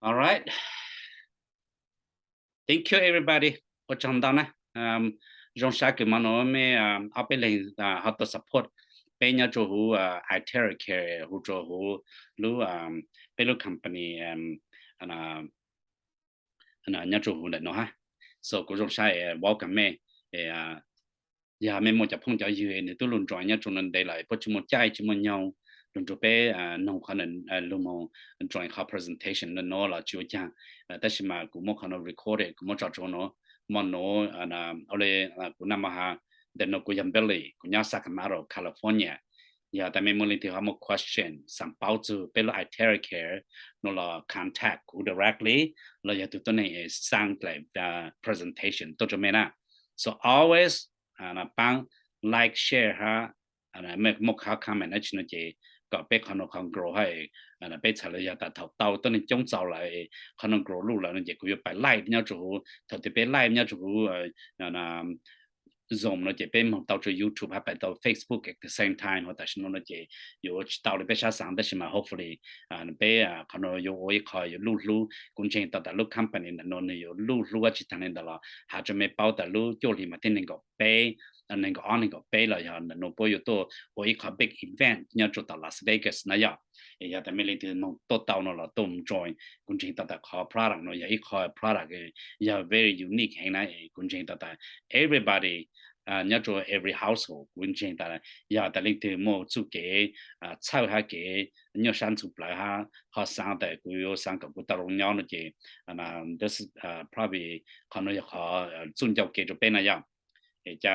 All right. Thank you everybody. Ua tsaug ntau na. Zoo sab kws mo no mej ob peb leeg ho tau support peb nyob rua huv Iteracare, hu rua huv lub, peb lub company nyob rua huv ntawm no hab. So kuv zoo sab welcome mej. Yog mej muaj cov phooj cov ywg nwg tub lug join nyob rua no ntev lawm puab tsi muaj caij tsi muaj nyoog lug nrug peb noog qhov, lug moog join qhov presentation no los tsi ua caag, tab sis mas kuv muab qhov no recorded, kuv muab tso rua no. Mo no, kuv naj mo has, ntawm no kuv yog Billy, kuv nyob Sacramento, California. Yog tas mej muaj leej twg ho muaj question xaav paub txug peb lub Iteracare no los contact kuv directly, los yog tug tuab neeg es xaa dlaim presentation tuaj rua mej na. So always paab like, share hab mej muaj qhov comment dlaab tsi no ces kom peb qhov no qhov grow hab, peb txhad le yog tas thaum tau tuab neeg coob txaus lawm, qhov no grow luj lawm no ces kuv yuav pais live nyob rua huv. Thaum twg peb live nyob rua huv Zoom no ces peb moog tau rua YouTube hab pais tau Facebook at the same time, ho tam sim no no ces yuav ua tsi tau le peb sab xaav, tab sis mas hopefully peb qhov no yuav ua ib qho yuav luj hlub. Kuv ntseeg tau tas lub company ntawm no nwg yuav luj hlub dlaab tsi taag le ntawd los has rua mej paub tas lub cuaj hli mas thib neeg nkaum peb, neeg nkaum ob neeg nkaum peb los yog ntawm no puab yuav tuaj ua ib qho big event nyob rua tom Las Vegas na yom. Es yog tas mej leej twg moog tuaj tau no los tuaj moog join. Kuv ntseeg tau tas qhov product no yog ib qho product yog very unique heev na. Kuv ntseeg tau tas everybody nyob rua every household, kuv ntseeg tas yog tas leej twg muaj txuj kev txhawj hab kev nyuaj sab ntxhuv plawv hab ho xaav tas kuv yuav xaav kom kuv tau zoo nyob no ces probably qhov no yog qhov txuj ncauj kev rua peb na yom. Es ca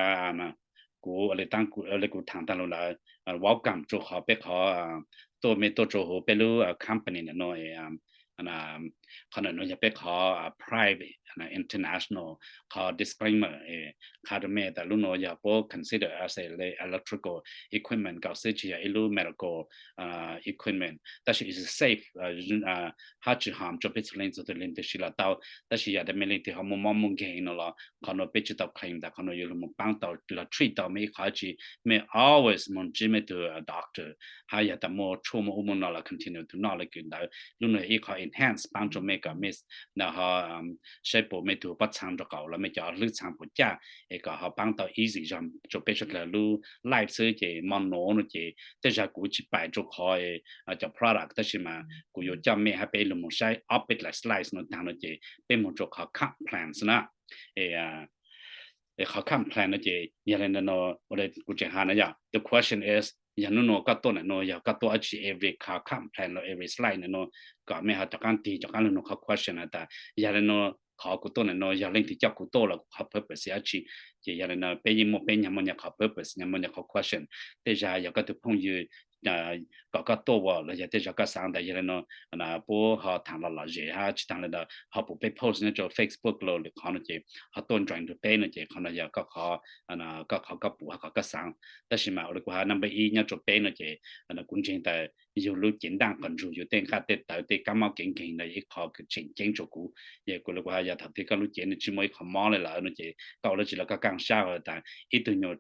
kuv le kuv thaam taag lug lawm, welcome rua qhov peb qhov tuaj mej tuaj rua huv peb lub company ntawm no. Qhov ntawm no yog peb qhov private international, qhov disclaimer qha rua mej tas lub no yog puab consider as a electrical equipment nkaus xwb, tsi yog ib lub medical equipment, tab sis is safe hab tsi harm rua peb txhua leej txhua tug leej twg siv los tau. Tab sis yog tas mej leej twg ho muaj mob muaj nkeeg no los qhov no peb tsi tau claim tas qhov no yuav lug moog paab tau los treat tau mej ib qho dlaab tsi. Mej always moog ntsib mej tug doctor, hab yog tas muaj tshuaj muaj ub muaj no los continue to noj le kws ntawd. Lub no yog ib qho enhance paab rua mej kom mej ho saib puas mej tug pob txhaa nraag qaum los mej cov hlwb txhaa puas caj, es kom ho paab tau easy zog rua peb suav dlawg lub life xwb. Ces mo no no ces tej zag kuv tsi paim rua qhov cov product, tab sis mas kuv yuav coj mej hab peb lug moog saib ob peb dlaim slides no taag no ces peb moog rua qhov comp plan xwb na. Es qhov comp plan no ces yog le no, kuv tseem has na yom, the question is yog nub nua koj tuaj ntawm no yog koj tuaj dlaab tsi every qhov comp plan los every slide ntawm no, kom mej ho rov qaab tig rov qaab lug nug qhov question has tas yog le no, qhov kuv tuaj ntawm no yog leej twg coj kuv tuaj los kuv qhov purpose dlaab tsi. Ces yog le no peb yeej muaj peb nyag muaj nyag qhov purpose, nyag muaj nyag qhov question. Tej zag yog koj tug phooj ywg kom koj tuaj ua los yog tej zag koj xaav tas yog le no puab ho thaam los lom zem hab tsi taag le ntawd ho pum peb post nyob rua Facebook los lwm qhov no ces ho tuaj join rua peb no ces qhov no yog koj qhov, koj qhov koj pum hab qhov koj xaav. Tab sis mas ua le kuv has number ib nyob rua peb no ces kuv ntseeg tas yug lub cev ntaaj qhov ntsug, yug tej nqaj tej tawv tej kaab mob kev nkeeg no yog ib qho kws tseem ceeb rua kuv. Yog kuv le kuv has yog thaum twg koj lub cev nwg tsi muaj ib qho mob le lawm no ces koj ua dlaab tsi los koj kaaj sab tas ib tug nyuas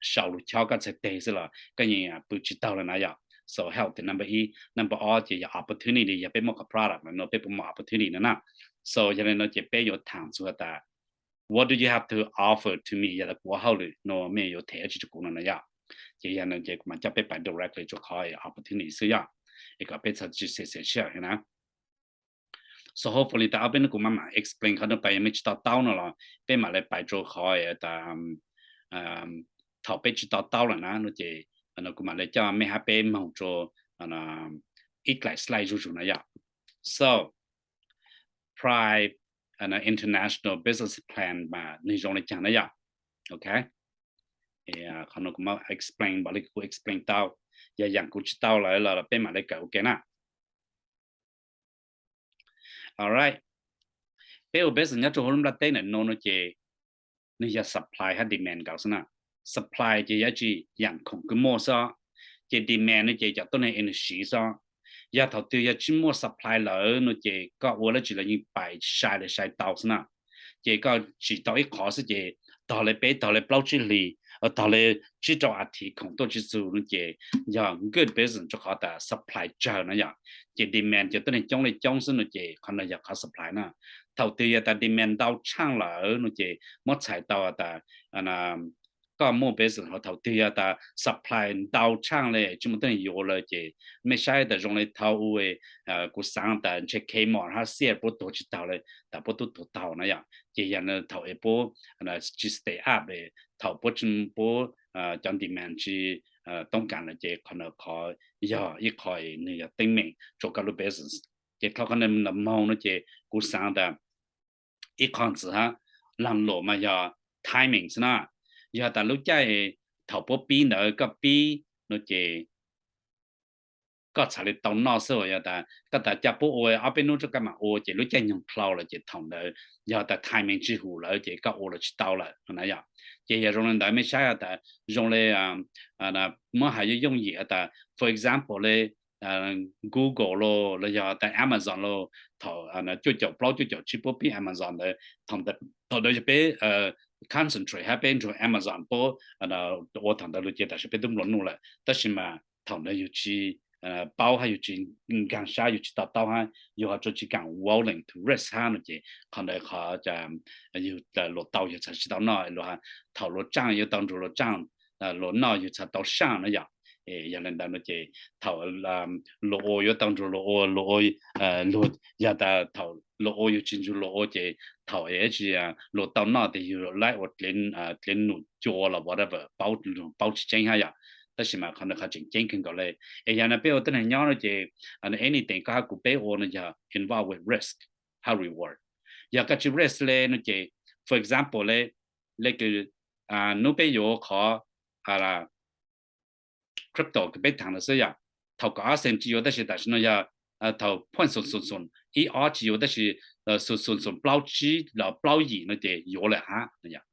sau lug chob koj txhais teg xwb los koj yeej pw tsi taug le na yom. So health number ib. Number ob ces yog opportunity, yog peb muaj qhov product no peb puas muaj opportunity no na. So yog le no ces peb yuav thaam txug tas what do you have to offer to me, yog tas kuv ua hauj lwm no mej yuav them dlaab tsi rua kuv no na yom. Ces yog no ces kuv mam coj peb pais directly rua qhov opportunity xwb yom, es kom peb txhad tsi xiam xiam sij hawm na. So hopefully tas ob peb nub kuv mam mam explain qhov no pais, yog mej tsi to taub no los peb mam le pais rua qhov tas thaum peb tsi to taub lawm na no ces kuv mam le coj mej hab peb moog rua ib dlaim slide zuj zug na yom. So Pride International Business Plan mas nwg zoo le caag na yom. Ok, qhov no kuv mam explain npaum le kuv explain tau, yog yaam kuv tsi tau lawm los peb mam le kawm ua ke na. Alright, peb ua business nyob rua huv lub nplaj teb ntawm no no ces nwg yog supply hab demand nkaus xwb na. Supply ces yog dlaab tsi? Yaam khoom kws muaj xwb. Ces demand no ces cov tuab neeg es nwg siv xwb. Yog thaum twg yog tsi muaj supply lawm no ces koj ua dlaab tsi los yeej pais sai le sai tau xwb na. Ces koj tsim tau ib qhov xwb ces tog le peb tog le plaub tsib hlis tog li tsib rau as thiv khoom tuaj tsis txug no ces yog good business rau qhov tas supply tsawg no yom. Ces demand ces tuab neeg coob li coob xwb no ces qhov no yog qhov supply na. Thaum twg yog tas demand ntau tshaaj lawm no ces muab txhais tau tas koj muaj business. Ho thaum twg yog tas supply ntau tshaaj li tsis muaj tuab neeg yuav lawm ces mej saib tas zoo li thaum ub kuv xaav tas ntshe Kmart hab Sears puab tuag tsis taug li, tas puab tub tuag taug na yom. Ces yog thaum es puab tsis stay up, thaum puab tsis, puab cov demand tsis toob kas lawm ces qhov no qhov yog ib qho es nwg yog teeb meem rua koj lub business. Ces thaum qhov no moog no ces kuv xaav tas ib qho ntxiv hab, laag luam mas yog timing xwb na. Yog tas lub caij thaum puab pib ntawd koj pib no ces koj txhad li tau noj xwb. Yog tas koj tas ca puab ua ob peb nub tso koj mam ua ces lub caij nyoog dlau lawm ces thaum ntawd yog tas timing tsis hum lawm ces koj ua los tsis tau lawm no na yom. Ces yog zoo li ntawd mej saib tas zoo li muab has yooj yooj yim tas for example li Google los los yog tas Amazon los thaum cuaj caum plaub cuaj caum tsib puab pib Amazon ntawd, thaum ntawd yog peb concentrate hab peb nrug Amazon puab ua thaum ntawd lug ces tam sim peb tub nplua nuj lawm. Tab sis mas thaum ntawd yug tsis paub hab yug tsis nkaag sab yug tsis to taub hab yug ho tsis kaam willing to risk hab no ces qhov ntawd qhov yug luas tau yug txhad tsis tau noj. Thaum luas tsaaj yuav tau nrug luas tsaaj, luas noj yug txhad tau saaj no yom. Yog li ntawd no ces thaum luas ua yuav tau nrug luas ua, luas ua, yog tas thaum luas ua yug tsis nrug luas ua ces thaum es tsis luas tau noj tes yug laib ua dlev num cua los whatever, paub tsis tseeb hab yom. Tab sis mas qhov ntawd qhov tseem ceeb kawg nkaus le. Es yog no peb ua tuab neeg nyob no ces anything koj hab kuv peb ua no yog involve with risk hab reward. Yog koj tsis risk le no ces for example le, le kws nub peb yuav qhov crypto kws peb thaam lawm xwb yom, thaum kaum ob xees tsis yuav tab sis tam sim no yog thaum point xoom xoom xoom ib ob tsis yuav tab sis xoom xoom xoom plaub tsib los plaub yim no ces yuav lawm hab.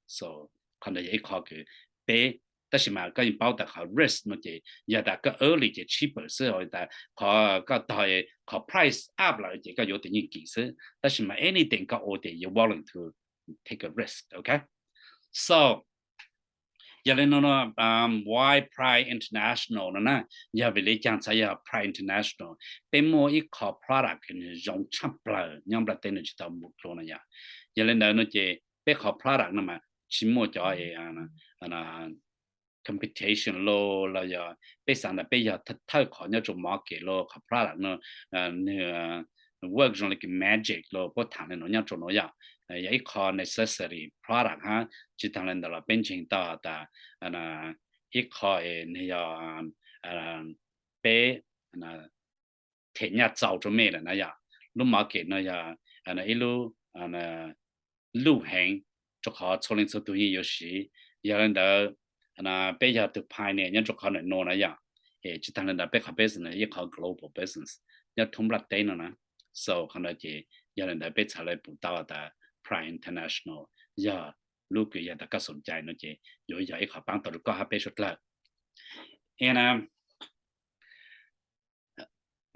So qhov ntawd yog ib qho kws peb, tab sis mas koj yeej paub tas qhov risk no ces yog tas koj early ces cheaper xwb, tas qhov koj tog qhov price up lawm ces koj yuav tes yeej kim xwb. Tab sis mas anything koj ua ces yuav willing to take a risk, ok? So yog li no no, why Pride International no na, yog vim li caag txhais yog Pride International? Peb muaj ib qho product kws nwg zoo tshaj plawg nyob nplaj teb, nwg tsis tau npum dlua no yom. Yog li ntawd no ces peb qhov product no mas tsis muaj cov competition los los yog peb xaav tas peb yog thawj qhov nyob rua market los qhov product no nwg work zoo li kws magic los puab thaam le nuav nyob rua nuav yom. Yog ib qho necessary product hab tsis taag le ntawd los peb ntseeg tau tas ib qho es nwg yog peb them nyaj txaus rua mej lawm na yom. Lub market no yog ib lub luj heev rua qhov txhua leej txhua tug yeej yuav siv. Yog li ntawd peb yog tug pioneer nyob rua qhov nuav na yom. Es tsis taag le ntawd peb qhov business ib qho global business nyob thoob nplaj teb no na. So qhov no ces yog li ntawd peb txhad le pum tau tas Pride International yog lub kws yog tas koj xoom cai no ces yuav yog ib qho paab tau rua koj hab peb suav dlawg. Es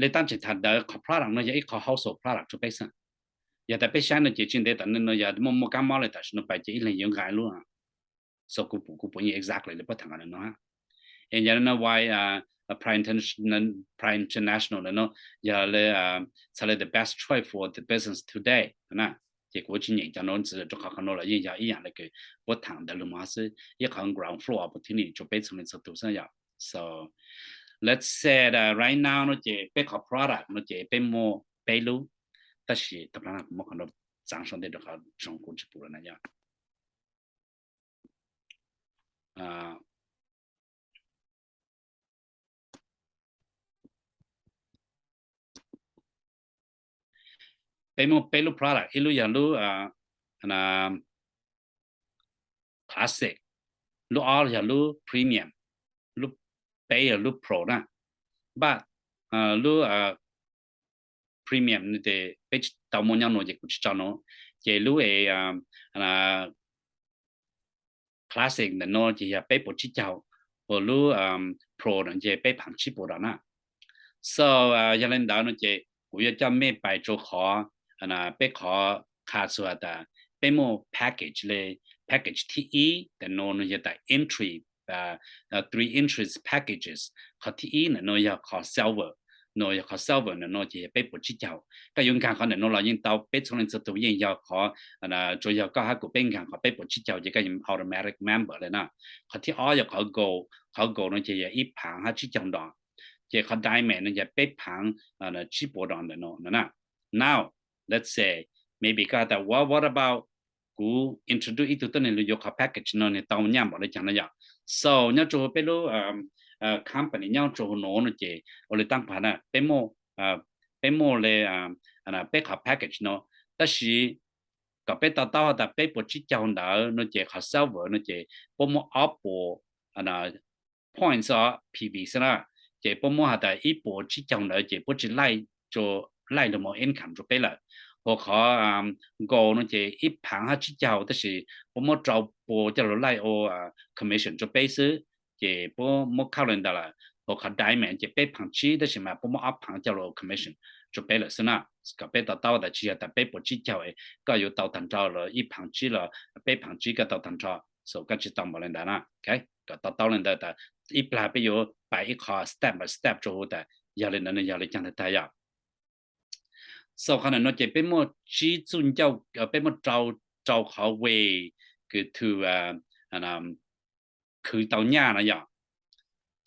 le taab tseem tham ntawd qhov product no yog ib qho household product rua peb xwb. Yog tas peb saib no ces tsis ntev tom no yog muaj muaj kaab mob le tam sim no pais ces ib leeg yuav nqaa lub. So kuv pum kuv pum yeej exactly le puab tham qhov no. Es yog no why Pride International, Pride International no yog le txhad le the best choice for the business today na. Ces kuv tsis nyeem cov no ntxiv rua qhov qhov no los yeej yog ib yaam le kws puab tham ntawd lug mog xwb, ib qho ground floor opportunity rua peb txhua leej txhua tug xwb yom. So let's say right now no ces peb qhov product no ces peb muaj peb lub, tab sis tau plag kuv muab qhov no txaav sau ntej rua qhov zoo kuv tsis pum lawm na yom. Peb muaj peb lub product, ib lub yog lub classic, lub ob yog lub premium, lub peb yog lub pro na. But lub premium no ces peb tsis tau muaj nyob nuav ces kuv tsis tso nuav. Ces lub es classic ntawm no ces yog peb puas tsib caug, ua lub pro no ces peb phav tsib puas rau na. So yog le ntawd no ces kuv yuav coj mej pais rua qhov peb qhov qha txug has tas peb muaj package le package thib ib ntawm no no yog tas entry, three entries packages. Qhov thib ib ntawm no yog qhov silver, no yog qhov silver ntawm no ces yog peb puas tsib caug. Koj yuav nkag qhov ntawm no los yeej tau, peb txhua leej txhua tus yeej yog qhov, tsuas yog koj hab kuv peb nkag qhov peb puas tsib caug ces koj yog automatic member li na. Qhov thib ob yog qhov gold, qhov gold no ces yog ib phav hab tsib caug dollar. Ces qhov diamond no yog peb phav tsib puas dollar ntawm no na. Now let's say maybe koj has tas, what, what about kuv introduce ib tug tuab neeg lug yuav qhov package no nws tau nyaj npaum li caag no yom? So nyob rua huv peb lub company nyob rua huv nuav no ces ua li taab qha na, peb muaj, peb muaj li, peb qhov package no, tab sis kom peb to taub has tas peb puas tsib caug ntawd no ces qhov silver no ces puab muab ob puas points of P V xwb na. Ces puab muab has tas ib puas tsib caug ntawd ces puab tsi laij, laij lug moog income rua peb lawm. Hos qhov gold no ces ib phav hab tsib caug tab sis puab muab rau puas coj lug laij ua commission rua peb xwb, ces puab muab count li ntawd lawm. Hos qhov diamond ces peb phav tsib tab sis mas puab muab ob phav coj lug ua commission rua peb lawm xwb na. Kom peb to taub tas tsi yog tas peb puas tsib caug es koj yuav tau tag nrho los ib phav tsib los peb phav tsib koj tau tag nrho, so koj tsi tau npaum li ntawd na. Kom to taub li ntawd tas ib plag peb yuav pais ib qho step by step rua huv tas yog li ntawd nws yog li caag tag tag yom. So qhov ntawm no ces peb muaj tsib txuj ncauj, peb muaj rau, rau qhov way kws to khwv tau nyaj no yom.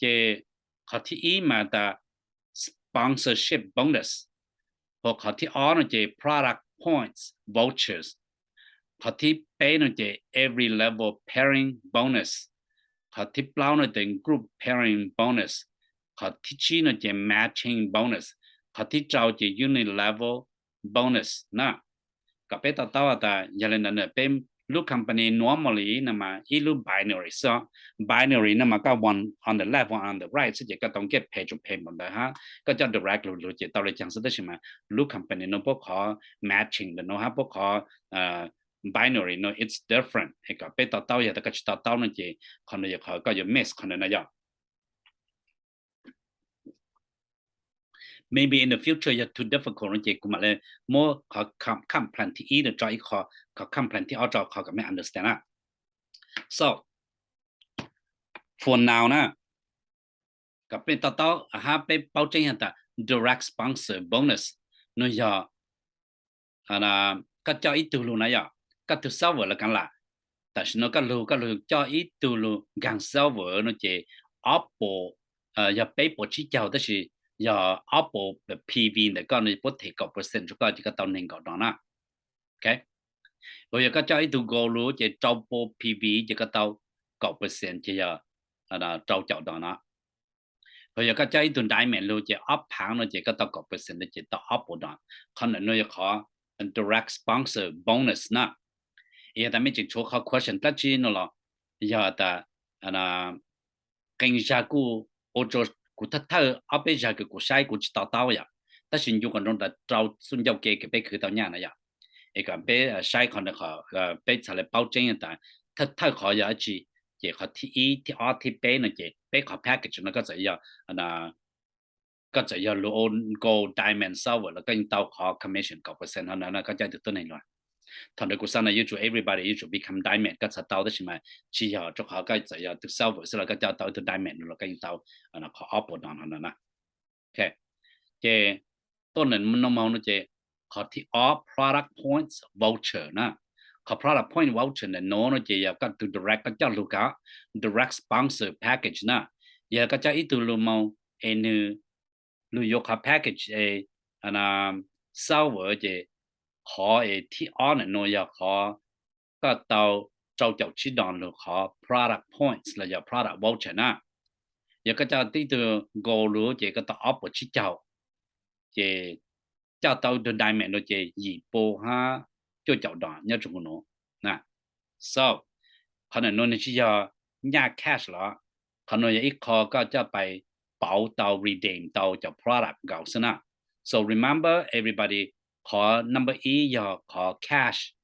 Ces qhov thib ib mas tas sponsorship bonus, hos qhov thib ob no ces product points vouchers, qhov thib peb no ces every level pairing bonus, qhov thib plaub no ces group pairing bonus, qhov thib tsib no ces matching bonus, qhov thib rau ces unit level bonus na. Kom peb to taub tas yog li ntawd peb lub company normally no mas ib lub binary xwb. Binary no mas koj one on the left, one on the right xwb ces koj tau get paid, tau pay npaum ntawd hab. Koj coj direct lug lug ces tau li caag xwb, tab sis mas lub company no puab qhov matching ntawm no hab puab qhov binary no it's different. Es kom peb to taub, yog tas koj tsi to taub no ces qhov no yog qhov koj yuav miss qhov ntawd na yom. Maybe in the future yog too difficult no ces kuv mam li muab qhov comp plan thib ib rau tso ib qho, qhov comp plan thib ob tso qho kom mej understand na. So for now na, kom peb to taub hab peb paub tseeb has tas direct sponsor bonus no yog koj coj ib tug lug na yom, koj tug silver los kaav lam, tam sim no koj lug, koj lug coj ib tug lug nkaag silver no ces ob puas, yog peb puas tsib caug tab sis yog ob puas P V ntawm koj no puab them kaum percent rua koj ces koj tau neeg nkaum dollar na. Hos yog koj coj ib tug gold lug ces rau puas P V ces koj tau kaum percent ces yog rau caum dollar na. Hos yog koj coj ib tug diamond lug ces ob phaav no ces koj tau kaum percent no ces tau ob puas dollar. Qhov ntawm no yog qhov direct sponsor bonus na. Yog tas mej tseem tshuav qhov question dlaab tsi no los yog tas qee zag kuj ua rua kuv thawj thawj ob peb zag kws kuv saib kuv tsi to taub yom, tab sis ncu kom nroo tas rau txuj ncauj ke kws peb khwv tau nyaj na yom. Es kom peb saib qhov ntawd, peb txhad le paub tseeb tas thawj thawj qhov yog dab tsi. Ces qhov thib ib, thib ob, thib peb no ces peb qhov package no koj txawm yog, koj txawm yog lug ua gold, diamond, silver los koj yeej tau qhov commission kaum percent no na, koj coj ib tug tuab neeg lug. Thaum ntawd kuv xaav tas yuav tsum everybody yuav tsum become diamond koj txhad tau, tab sis mas tsi yog, rua qhov koj txawm yog tug silver xwb los koj coj tau ib tug diamond los koj yeej tau qhov ob puas dollar no na. Ces tuaj ntawm no moog no ces qhov thib ob product points voucher na. Qhov product point voucher ntawm no no ces yog koj tug direct koj coj lug kag, direct sponsor package na. Yog koj coj ib tug lug moog es nwg lug yuav qhov package es silver ces qhov es thib ob ntawm no yog qhov koj tau rau caum tsib dollar lug qhov product points los yog product voucher na. Yog koj coj ib tug gold lug ces koj tau ob puas tsib caug, ces coj tau ib tug diamond no ces yim puas hab cuaj caum dollar nyob rua huv nuav. So qhov ntawm no nwg tsi yog nyaj cash los, qhov no yog ib qho koj coj pais pauv tau, redeem tau cov product nkaus xwb na. So remember everybody, qhov number ib yog qhov cash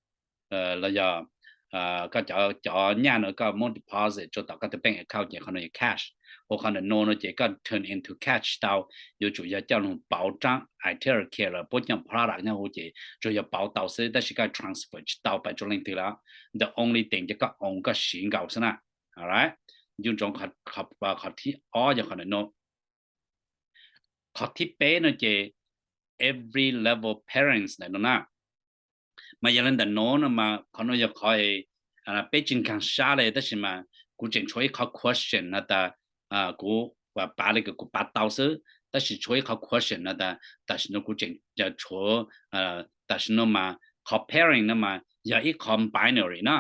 los yog koj cov cov nyaj no koj muab deposit rau tom koj tus bank account ces qhov no yog cash. Ua qhov ntawm no no ces koj turn into cash tau, yuav tsum yog coj lug pauv rab Ethereum Care los puab cov product nyob huv ces tsuas yog pauv tau xwb tab sis koj transfer tsis tau pais rau leej twg lawm. The only thing ces koj own koj siv nkaus xwb na. Alright, nco ntsoov qhov thib ob yog qhov ntawm no. Qhov thib peb no ces every level pairings ntawm no na. Mas yog li ntawm no no mas qhov no yog qhov peb tsis nkag sab li tab sis mas kuv tseem tshuav ib qhov question has tas kuv pav li kuv pav tau xwb tab sis tshuav ib qhov question has tas tam sim no kuv tseem tshuav, tam sim no mas qhov pairing no mas yog ib qhov binary na.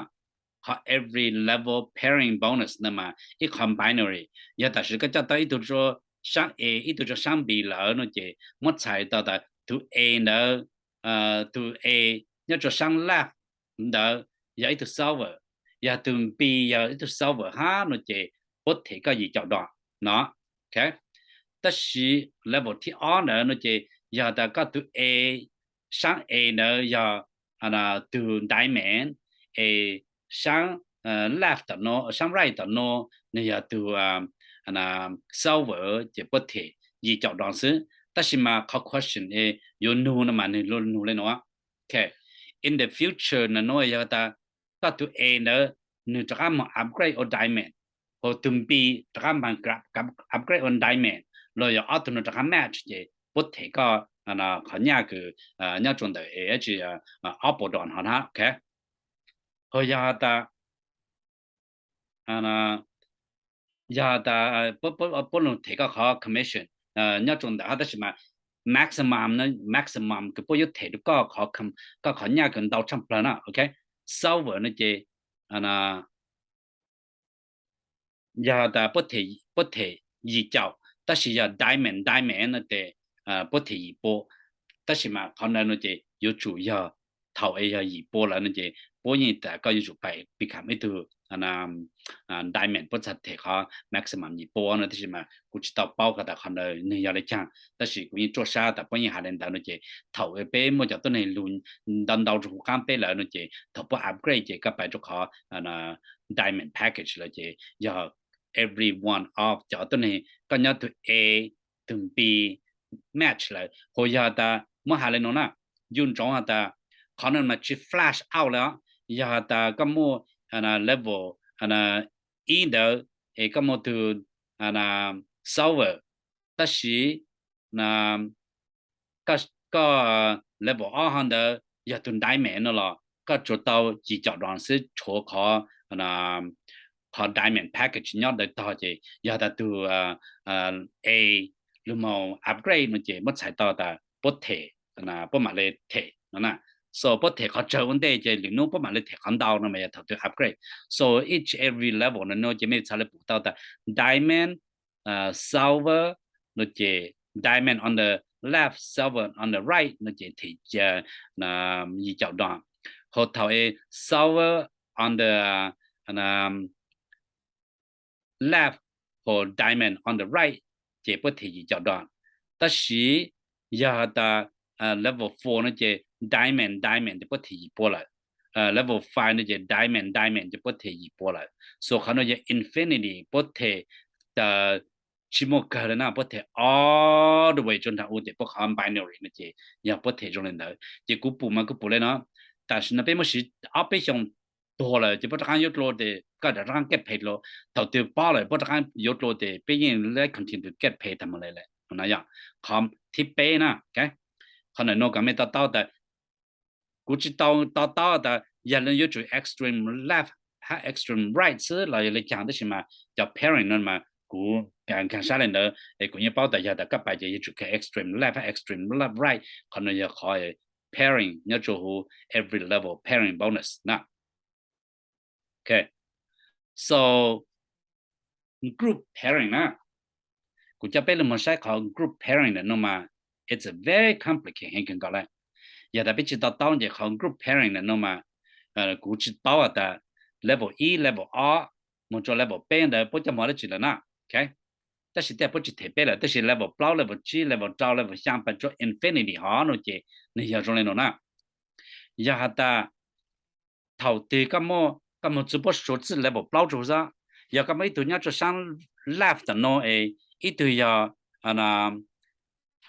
Qhov every level pairing bonus no mas ib qhov binary, yog tam sim koj coj tau ib tug rua saab A ib tug rua saab B lawm no ces muab txhais tau tas tug A ntawd, tug A nyob rua saab left ntawd yog ib tug silver, yog tug B yog ib tug silver hab no ces puab them koj yim caum dollar no. Tab sis level thib ob ntawd no ces yog tas koj tug A, saab A ntawd yog tug diamond, es saab left tom no, saab right tom no nws yog tug silver ces puab them yim caum dollar xwb. Tab sis mas qhov question yuav nug no mas nws nug li no. In the future no yog tas koj tug A ntawd nws rov qab moog upgrade ua diamond, hos tug B rov qab moog upgrade ua diamond, los yog ob tug no rov qab match ces puab them koj qhov nyaj kws nyob rua ntawm A, tsis ob puas dollar hov na. Hos yog tas, yog tas puab lug them koj qhov commission nyob rua ntawm hov tab sis mas maximum, maximum kws puab yuav them rua koj, koj qhov nyaj kws ntau tshaaj plawg na. Silver no ces yog tas puab them yim caum, tab sis yog diamond, diamond no ces puab them yim pua. Tab sis mas qhov ntawd no ces yuav tsum yog thaum es yog yim pua lawm no ces puab yeej tas koj yuav tsum pais become ib tug diamond, puab txhad them qhov maximum yim pua no tab sis mas kuv tsis tau paub has tas qhov ntawd nws yog le caag tab sis kuv yeej ruaj sab tas puab yeej has le ntawd no ces thaum peb muaj cov tuab neeg lug ntau ntau rua huv qaab peb lawm no ces thaum puab upgrade ces koj pais rua qhov diamond package lawm ces yog every one of cov tuab neeg koj nyob tug A, tug B match lawm. Hos yog tas muab has le no na, nco ntsoov has tas qhov no mas tsis flash out le os. Yog has tas koj muaj level ib ntawd es koj muaj tug silver, tab sis koj level ob hov ntawd yog tug diamond no los koj tsuas tau yim caum dollar xwb tshuav qhov, qhov diamond package nyob ntawd tog ces yog tas tug A lug moog upgrade no ces muab txhais tau tas puab them, puab mam le them no na. So puab them qhov tsawg ua ntej ces lwm nub puab mam le them qhov ntau no mas yog thaum twg upgrade. So each every level no no ces mej txhad le pum tau tas diamond, silver no ces diamond on the left, silver on the right no ces them yim caum dollar. Hos thaum es silver on the left hos diamond on the right ces puab them yim caum dollar. Tab sis yog has tas level four no ces diamond, diamond ces puab them yim pua lawm. Level five no ces diamond, diamond ces puab them yim pua lawm. So qhov no yog infinity, puab them tsis muaj kawg le na, puab them all the way rua nraag u ces puab qhov binary no ces yog puab them zoo le ntawd. Ces kuv pum mas kuv pum le no, tam sim no peb muab siv ob peb xyoos tuag lawm ces puab rov qaab yuav dlua tes koj rov qaab get paid dlua. Thaum twg paub lawm puab rov qaab yuav dlua tes peb yeej le continue to get paid tag mus le lawm no yog qhov thib peb na. Qhov ntawm no kom mej to taub tas kuv tsis tau to taub tas yog le yuav tsum extreme left hab extreme right xwb los yog le caag tab sis mas cov pairing no mas kuv nkag sab le ntawd es kuv yeej paub tas yog tas koj pais ces yuav tsum kag extreme left hab extreme left right. Qhov no yog qhov pairing nyob rua huv every level pairing bonus na. So group pairing na, kuv coj peb lug moog saib qhov group pairing ntawm no mas it's a very complicated heev kawg nkaus le. Yog tas peb tsis to taub ces qhov group pairing ntawm no mas kuv tsis paub has tas level ib, level ob moog rua level peb ntawd puab coj moog dlaab tsi lawm na. Tab sis tej puab tsis them peb lawm tab sis level plaub, level tsib, level rau, level xyaa pais rua infinity hov no ces nwg yog zoo le no na. Yog has tas thaum twg koj muaj koj mus txug puab suav txij level plaub rua huv xwb. Yog koj muaj ib tug nyob rua saab left no es ib tug yog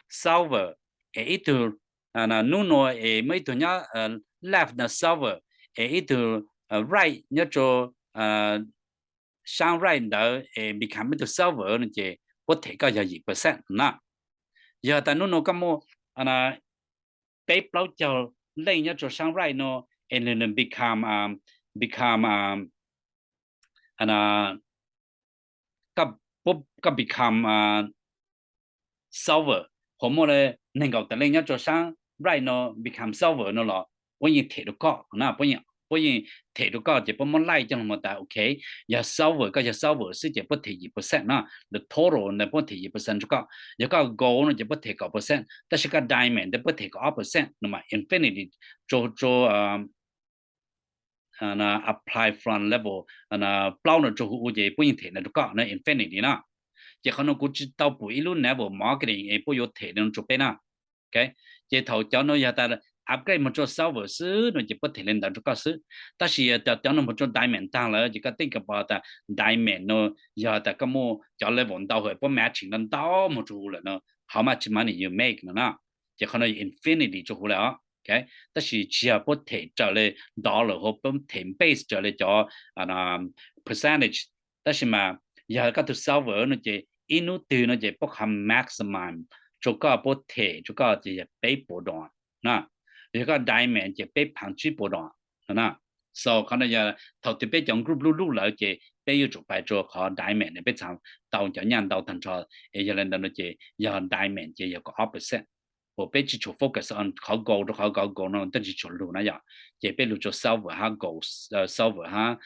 silver es ib tug, nub nua es muaj ib tug nyob left no silver es ib tug right nyob rua saab right ntawd es become ib tug silver no ces puab them koj yog yim percent na. Yog tas nub nua koj muaj peb plaub caug leej nyob rua saab right no es nwg become, become, koj become silver, hos muaj le neeg nkaum tawm leej nyob rua saab right no become silver no los puab yeej them rua koj na, puab yeej them rua koj ces puab muab laij coj lug tas ok, yog silver, koj yog silver xwb ces puab them yim percent na, the total ntawd puab them yim percent rua koj. Yog koj gold no ces puab them kaum percent, tab sis koj diamond ntawd puab them kaum ob percent no mas infinity rua, rua apply from level plaub no rua huv ces puab yeej them ntawd rua koj na, infinity na. Ces qhov no kuv tsi tau pum ib lub network marketing es puab yuav them no rua peb na. Ces thaum cov no yog tas upgrade moog rua silver xwb no ces puab them le ntawd rua koj xwb. Tab sis cov, cov no moog rua diamond taag lawm ces koj think about tas diamond no yog tas koj muaj cov level ntau hab puab matching ntau ntau moog rua huv lawm no, how much money you make no na. Ces qhov no yog infinity rua huv lawm os. Tab sis tsi yog puab them raws le dollar hab puab them base raws le cov percentage. Tab sis mas yog koj tug silver no ces ib nub twg no ces puab qha maximum rua koj, puab them rua koj ces yog peb puas dollars na. Yog koj diamond ces peb phaav tsib puas dollars na. So qhov no yog thaum twg peb cov group luj luj lawm ces peb yuav tsum pais rua qhov diamond, peb txhad tau cov nyaj ntau taag nrho. Es yog le ntawd no ces yog diamond ces yog kaum ob percent. Uas peb tsi tshua focus on qhov gold rua qhov gold, gold no twb tsi tshua lug na yom. Ces peb lug rua silver hab gold, silver hab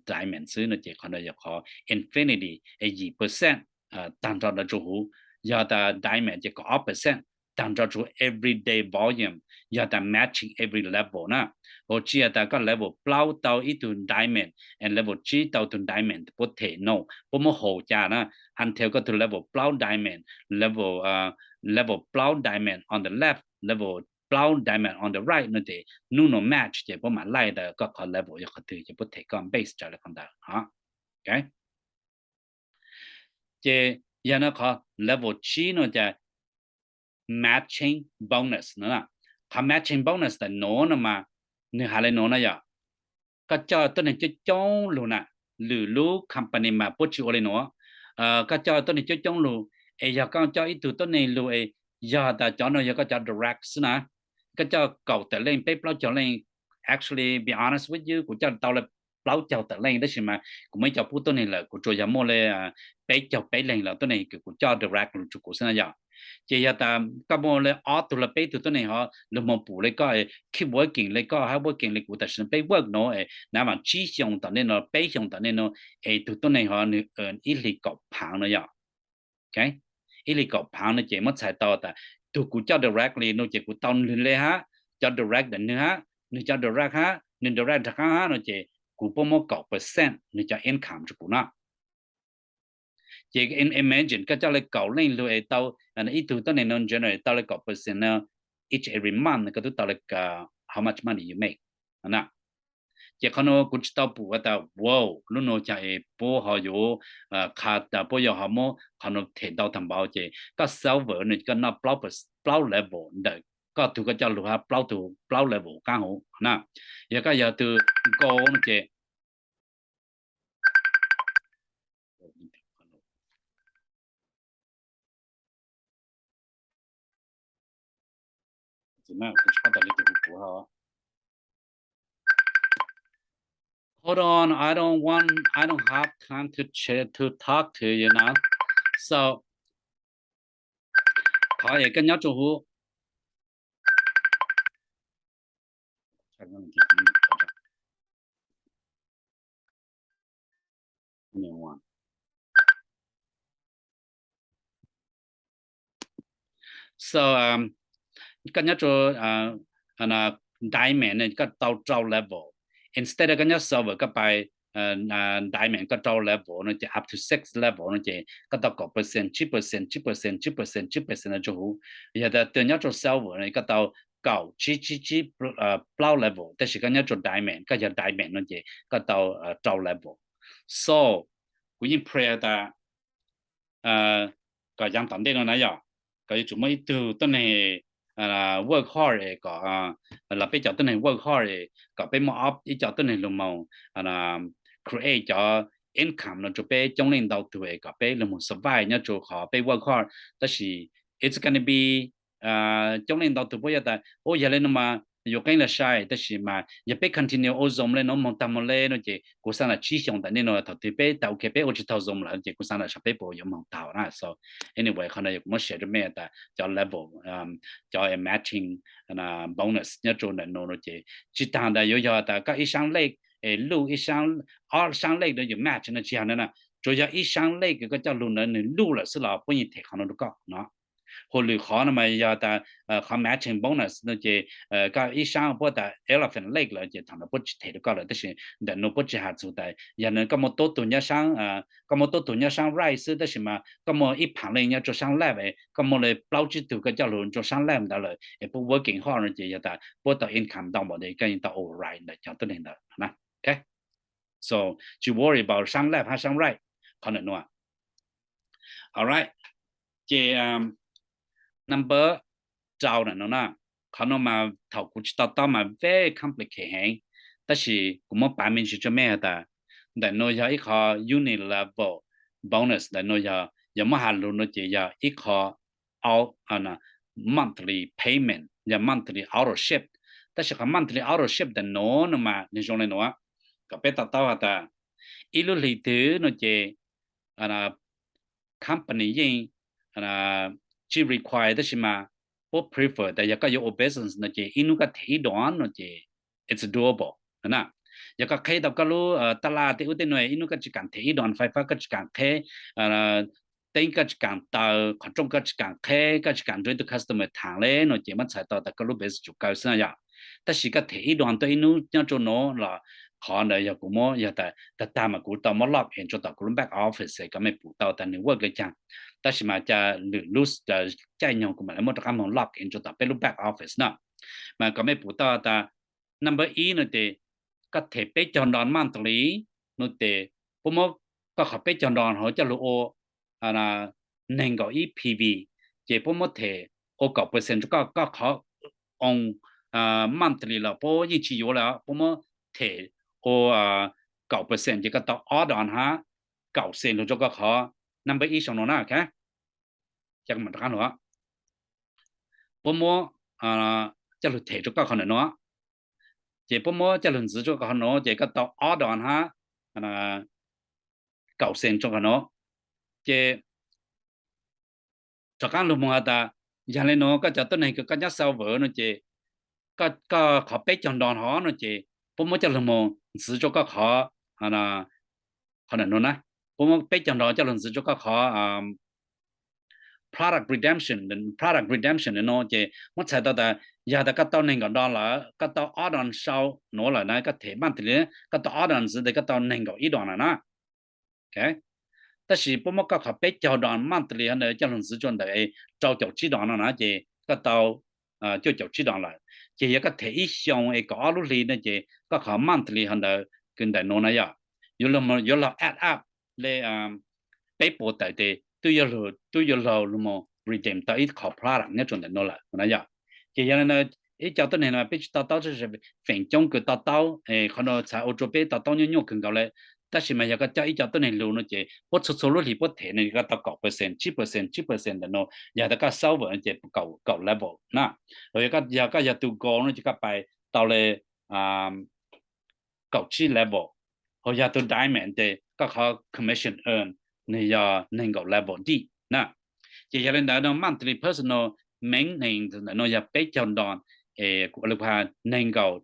diamond xwb no ces qhov no yog qhov infinity es yim percent taag nrho rua huv. Yog tas diamond ces kaum ob percent taag nrho rua everyday volume, yog tas matching every level na. Uas tsi yog tas koj level plaub tau ib tug diamond and level tsib tau tug diamond puab them no, puab muab hold ca na, until koj tug level plaub diamond, level, level plaub diamond on the left, level plaub diamond on the right no ces nub no match ces puab mam laij tas koj qhov level yog qhov twg ces puab them koj base raws le qhov ntawd. Ces yog no qhov level tsib no ces matching bonus no. Qhov matching bonus tas nuav no mas nwg has le nuav na yom. Koj coj tuab neeg coob coob lug na, lwm lub company mas puab tsi ua le nuav. Koj coj tuab neeg coob coob lug, es yog koj coj ib tug tuab neeg lug es yog tas cov no yog koj cov direct xwb na, koj coj kaum tawm leej peb plaub caug leej, actually be honest with you, kuv coj tau le plaub caug tawm leej tab sis mas kuv muaj ib co pub tuab neeg lawm, kuv tsuas yog muaj le peb caug peb leeg los tuab neeg kws kuv coj direct lug rua kuv xwb na yom. Ces yog tas koj muaj le ob tug los peb tug tuab neeg ho lug moog pum le koj, keep working le koj hab working le kuv, tam sim no peb work no es nav vaam tsib xyoo tom ntej no, peb xyoo tom ntej no, es tug tuab neeg ho nwg earn ib hlis kaum phaav no yom. Ib hlis kaum phaav no ces muab txhais tau tas tug kuv coj directly no ces kuv tau nwg le hab, cov direct ntawm nwg hab, nwg cov direct hab, nwg direct rov qaab hab no ces kuv puab muab kaum percent nwg cov income rua kuv no. Ces imagine koj coj le kaum leej lug es tau, ib tug tuab neeg no generate tau le kaum percent no each every month, koj twb tau le how much money you make. Ces qhov nuav kuv tsi tau pum tas wow, lub nuav cas es puab ho yuav qha tas puab yuav ho muab qhov nuav them ntau taag npaum. Ces koj silver no koj noj plaub level ntawm koj tug koj coj lug hab plaub tug, plaub level qaab huv na. Yog koj yog tug gold no ces Hold on, I don't want, I don't have time to ch-, to talk to you now. So, qhov es koj nyob rua huv So, koj nyob rua diamond no koj tau rau level. Instead of koj nyob silver koj pais diamond koj rau level no ces up to six level no ces koj tau kaum percent, tsib percent, tsib percent, tsib percent, tsib percent no rua huv. Yog tas twg nyob rua silver no koj tau kaum tsib tsib tsib plaub level, tab sis koj nyob rau diamond, koj yog diamond no ces koj tau rau level. So kuv yeej pray tas kom yav tom ntej no na yog kom yuav tsum muaj ib tug tuab neeg work hard es kom, los peb cov tuab neeg work hard es kom peb muaj ib co tuab neeg lug moog create cov income no rau peb coob leej ntau tug es kom peb lug moog survive nyob rau qhov peb work hard. Tab sis it's gonna be coob leej ntau tug puab yog tas, u, yog le no mas yuav qeeb lawm sai, tab sis mas yog peb continue ua zoo le no moog tag moog le no ces kuv xaav tas tsib xyoos tom ntej no thaum twg peb tas ok peb ua tsi taug zoo lawm ces kuv xaav tas saib peb puas yuav moog taug na. So anyway, qhov no yog kuv muab share rau mej tas cov level, cov matching bonus nyob rau ntawm no no ces tsi taag tas yuav yog tas koj ib saab lej es luj ib saab, ob saab lej no yog match no tsi yog na, tsuas yog ib saab lej kws koj coj lug ntawd nwg luj lawm xwb los puab yeej them qhov no rau koj no. Hu lwm qhov no mas yog tas qhov matching bonus no ces koj ib saab puab tas elephant leg lawm ces thaum no puab tsi them rau koj lawm. Tab sis ntawm no puab tsi has txug tas yog koj muaj tuab tug nyob saab, koj muaj tuab tug nyob saab right xwb tab sis mas koj muaj ib phaam leej nyob rau saab left, koj muaj le plaub tsib tug koj coj lug rau saab left ntawd lawm es puab working hard no ces yog tas puab tau income ntau npaum ntawd koj yeej tau override ntawm cov tuab neeg ntawd na. So tsi worry about saab left hab saab right qhov ntawm no. Alright, ces number rau ntawm no na, qhov no mas thaum kuv tsi to taub mas very complicated heev, tab sis kuv muab pav me ntsis rau mej has tas ntawm no yog ib qho unit level bonus, ntawm no yog, yog muab has lug no ces yog ib qho monthly payment, yog monthly auto ship. Tab sis qhov monthly auto ship ntawm no no mas nwg zoo le no kom peb to taub has tas ib lub hlis twg no ces company yeej tsi require tab sis mas puab prefer tas yog koj yuav ua business no ces ib hnub koj them ib dua no ces it's doable na. Yog koj qheb tau koj lub taj laj tej ub tej no ib hnub koj tsi kaam them ib dua fais fab, koj tsi kaam qheb teeb, koj tsi kaam taws qhov rooj, koj tsi kaam qheb, koj tsi kaam nrug ib tug customer thaam le no ces muab txhais tau tas koj lub business tsum kaw xwb na yog. Tab sis koj them ib dua tuaj ib hnub nyob rau no los qhov ntawd yog kuv muab yog tas tag tag mas kuv tau muab log in rau tom kuv lub back office kom mej pum tau tas nwg work le caag. Tab sis mas ca lwm lub caij nyoog kuv mam le muab rov qab moog log in rau tom peb lub back office na. Mas kom mej pum tau tas number ib no ces koj them peb caug dollar monthly no ces puab muab koj qhov peb caug dollar hov coj lug ua neeg nkaum ib P V, ces puab muab them ua kaum percent rau koj, koj qhov own monthly los puab yeej tsi yuav le, puab muab them ua kaum percent ces koj tau ob dollar hab kaum cent lug rau koj qhov number ib sau no na. Puab muab coj lug them rau koj qhov ntawm no, ces puab muab coj lug ntxiv rau koj qhov no ces koj tau ob dollar hab kaum cent rau qhov no. Ces rov qaab lug moog has tas yog le no koj cov tuab neeg kws koj nyob silver no ces koj qhov peb caug dollar hov no ces puab muab coj lug moog ntxiv rau koj qhov, qhov ntawm no na, puab muab peb caug dollar coj lug ntxiv rau koj qhov product redemption, product redemption no ces muab txhais tau tas yog tas koj tau neeg nkaum dollar lawm, koj tau ob dollar sau no lawm na, koj them monthly koj tau ob dollar ntxiv tes koj tau neeg nkaum ib dollar lawm na. Tab sis puab muab koj qhov peb caug dollar monthly hov ntawd coj lug ntxiv rua ntawm rau caum tsib dollar no na ces koj tau cuaj caum tsib dollar lawm. Ces yog koj them ib xyoo es kaum ob lub hli no ces koj qhov monthly hov ntawd kws ntawm no na yog yuav luag add up le peb puas tawm tes twb yuav luag lug moog redeem tau ib qho product nyob rua ntawm no lawm na yog. Ces yog le no ib co tuab neeg no peb tsi to taub, feem coob kws to taub, qhov no txhais ua rua peb to taub nyuaj nyuaj kawg nkaus le. Tab sis mas yog koj coj ib co tuab neeg lug no ces puab txhua txhua lub hlis puab them no koj tau kaum percent, tsib percent, tsib percent ntawm no. Yog tas koj silver no ces kaum level na. Yog koj yog tus gold no ces koj pais tau le kaum tsib level. Ho yog tus diamond ces koj qhov commission earn nwg yog neeg nkaum level dib na. Ces yog le ntawd no monthly personal maintenance ntawm no yog peb caug dollar, kuv ua le neeg nkaum,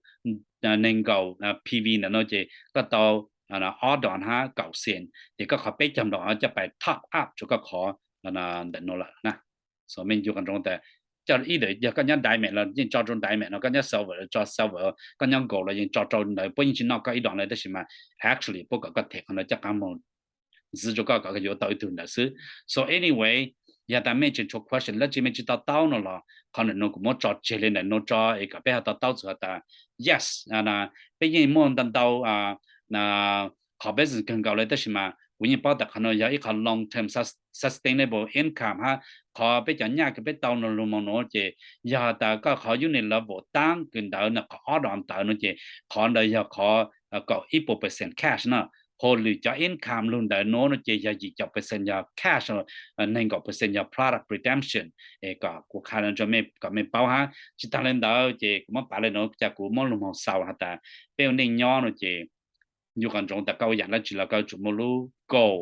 neeg nkaum P V ntawm no ces koj tau ob dollar hab kaum cent, ces koj qhov peb caug dollar coj pais top up rua koj qhov ntawm no lawm na. So mej ncu qhov ntsoov tas coj ib ntawd yog koj nyob diamond los yeej tso rau diamond no, koj nyob silver los tso silver, koj nyob gold los yeej tso rau ntawd, puab yeej tsi noj koj ib dollar le, tab sis mas actually puab kom koj them qhov ntawd coj qab moog ntxiv rua koj kom koj yuav tau ib tug ntawd xwb. So anyway, Yog tas mej tseem tshuav question dab tsi mej tsis to taub no los qhov ntawm no kuv muab tso tseg li ntawm no tso es kom peb ho to taub txug has tas yes, peb yeej muaj ntau ntau qhov business kawg nkaus li tab sis mas kuv yeej paub tas qhov no yog ib qhov long term sustainable income hab qhov peb cov nyaj kws peb tau no lug moog nuav ces yog tas koj qhov unit level taab kws ntawd na qhov ob dos ntawd no ces qhov ntawd yog qhov kaum ib puas percent cash na. Ho lwm cov income lug ntawd nuav no ces yog yim caum percent yog cash, neeg nkaum percent yog product redemption. Es kom kuv qha kom mej paub hab tsis taag le ntawd ces kuv muab pav le nuav cas kuv muab lug moog xaus has tas peb ua neej nyob no ces yug qhov ntsoov tas koj ua yaam dlaab tsi los koj yuav tsum muaj lub goal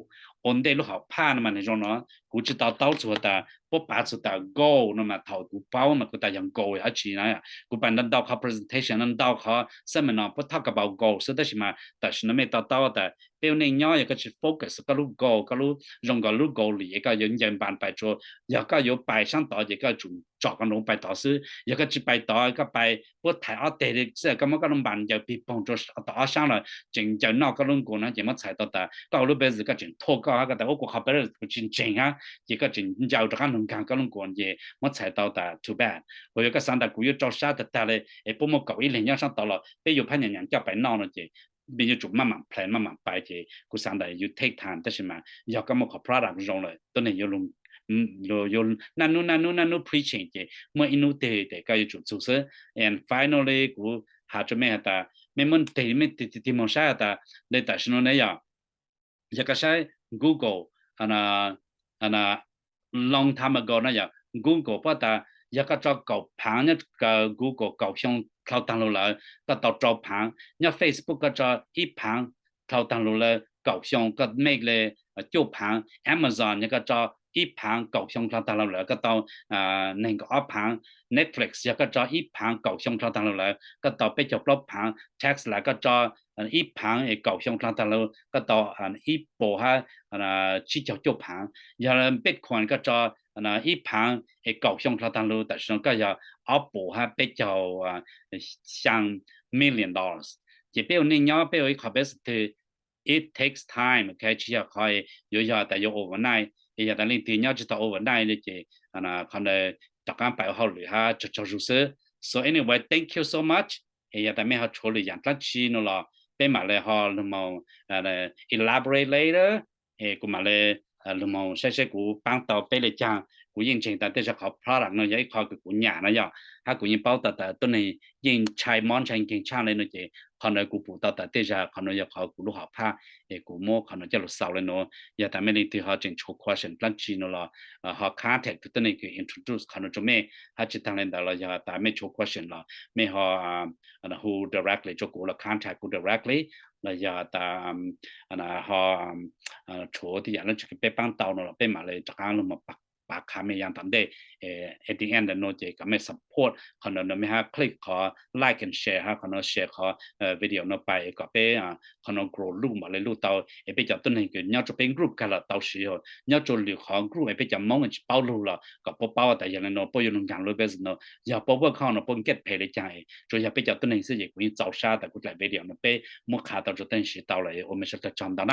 ua ntej lub hom phaj no mas neeg zoo no. Kuv tsis to taub txug tas puab pav txug tas goal no mas thaum kuv paub mas kuv tas yog goal dab tsi na. Kuv pais ntau ntau qhov presentation ntau ntau qhov seminar puab talk about goal xwb tab sis mas tam sim no mej to taub tas peb ua neej nyob yog koj tsis focus koj lub goal, koj lub zoo nkaus lub goal lim es koj yuav ncaws npas pais rua, yog koj yuav pais saab tod ces koj yuav tsum tsom koj nroos pais tod xwb. Yog koj tsis pais tod koj pais puab thaiv ob teg xwb koj muab koj lub npas ncaws pig poog rua tom ob saab los tseem ncaws noj koj lub nkuas no ces muab txhais tau tas koj ua lub business koj tseem thuaj koj hab koj tas ua kuv qhov business kuv tsis ntseeg hab ces koj tseem ncaws rov qab nkaag koj lub nkuas ces muab txhais tau tas too bad. Ho yog koj xaav tas kuv yuav rau sab tag tag le es puab muaj kaum ib leeg nyob saab tod los peb yuav phab nyam nyam coj pais noj no ces peb yuav tsum maj mam plan maj mam pais ces kuv xaav tas yuav take time tab sis mas yog koj muaj qhov product zoo lawm tuab neeg yuav lug naj nub naj nub naj nub preaching ces muaj ib nub twg tes koj yuav tsum txug xwb. And finally kuv has rua mej has tas mej muab tig mej tig tig moog saib has tas le tam sim no ne yog, yog koj saib Google long time ago no yog Google puab tas yog koj tso kaum phaav nyob Google kaum xyoo dlhau taag lug lawm koj tau rau phaav, nyob Facebook koj tso ib phaav dlhau taag lug lawm kaum xyoo koj make le cuaj phaav, Amazon yog koj tso ib phaav kaum xyoo dlhau taag lug lawm koj tau neeg nkaum ob phaav, Netflix yog koj tso ib phaav kaum xyoo dlhau taag lug lawm koj tau peb caug plaub phaav, Tesla koj tso ib phaav es kaum xyoo dlhau taag lug koj tau ib puas hab tsib caug cuaj phaav. Yog Bitcoin koj tso ib phaav es kaum xyoo dlhau taag lug tam sim no koj yog ob puas hab peb caug xyaa million dollars. Ces peb ua neej nyob peb ua ib qho business twg it takes time, ok, tsis yog qhov yuav yog tas yuav overnight. Es yog tas leej twg nyob tsis tau overnight li ces qhov ntawd rov qaab pais ua hauj lwm hab tsaug tsaug zug xwb. So anyway, thank you so much. Es yog tas mej ho tshuav lwm yaam dlaab tsi no los peb mam le ho lug moog elaborate later. Es kuv mam le lug moog saib seb kuv paab tau peb le caag. Kuv yeej ntseeg tas tej zag qhov product no yog ib qho kws kuv nyam no yog, hab kuv yeej paub tas tas tuab neeg yeej ntshai mob ntshai nkeeg tshaaj le no ces qhov ntawd kuv pum tau tas tej zag qhov no yog qhov kuv lub hom phaj. Es kuv muab qhov no coj lug xaus le nuav. Yog tas mej leej twg ho tseem tshuav question dlaab tsi no los ho contact tug tuab neeg kws introduce qhov no rua mej, hab tsis taag le ntawd los yog tas mej tshuav question los mej ho hu directly rua kuv los contact kuv directly, los yog tas ho tshuav tej yaam dlaab tsi kws peb paab tau no los peb mam le rov qaab lug moog pav qha mej yaam tom ntej. At the end no ces kom mej support qhov no no mej hab click qhov like and share hab qhov no share qhov video no pais es kom peb qhov no grow luj mam le luj tau es peb cov tuab neeg kws nyob rua peb group kag los tau siv, nyob rua lwm qhov group es peb cov Moob tsis paub lug los kom puab paub tas yog le no puab yuav lug nkaag lub business no, yog puab work hard no puab get paid le caag. Tsuas yog peb cov tuab neeg xwb ces kuv yeej txaus sab tas kuv dlaim video no peb muab qha tau rua tuab neeg siv tau lawm. Ua mej sawv daws tsaug ntau na.